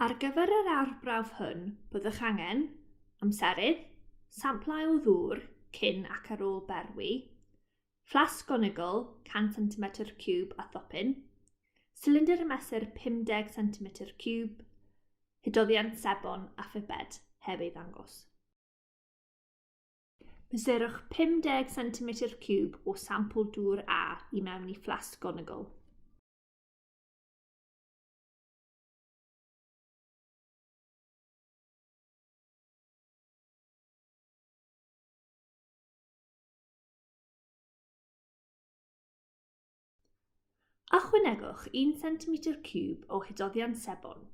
Ar gyfer yr arbrawf hwn, byddwch angen amserydd, samplau o ddŵr cyn ac ar ôl berwi, fflasg gonigl 100 centimetr ciwb a thopyn, silindr mesur 50 centimetr ciwb, hydoddiant sebon a phibed heb ei ddangos. Mesurwch 50 centimetr ciwb o sampl dŵr A i mewn i fflasg gonigl. Ychwanegwch 1 centimetr ciwb o hydoddiant sebon.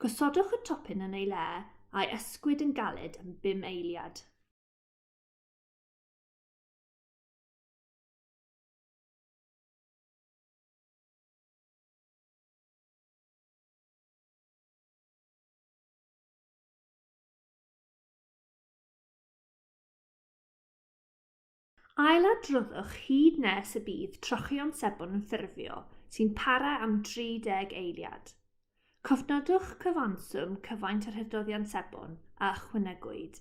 Gosodwch y topyn yn ei le a'i ysgwyd yn galed am bum eiliad. Ailadroddwch hyd nes y bydd trochion sebon yn ffurfio, sy'n para am 30 eiliad. Cofnodwch cyfanswm cyfaint yr hydoddiant sebon a ychwanegwyd.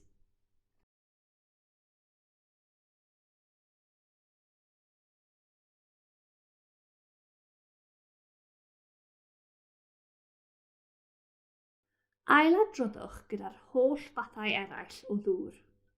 Ailadroddwch gyda'r holl fathau eraill o ddŵr.